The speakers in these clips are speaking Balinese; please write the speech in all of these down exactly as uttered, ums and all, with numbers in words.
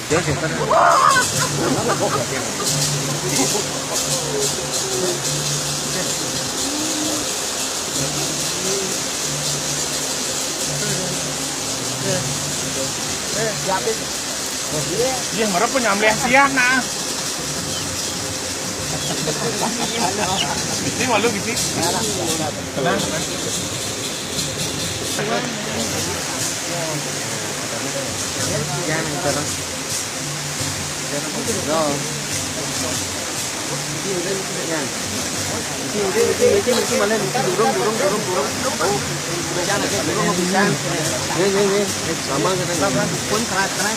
Iya, mereka punya amliah siap, nah. Ini malu gitu. Tenang, tenang. Yan, ito lang. Yan. Yan. Ito, ito, ito, ito, ito, mali, ito, durong, durong, durong, durong. Yan, yan, yan. Sama ka na. Kontra, tara.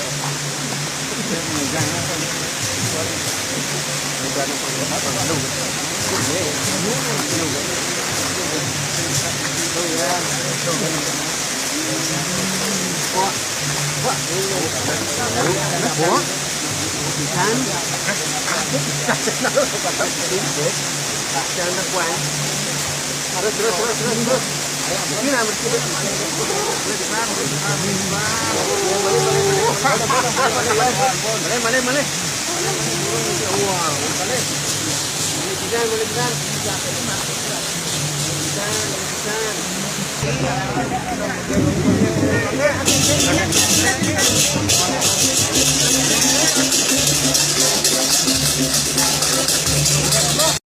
Mali, mali, mali.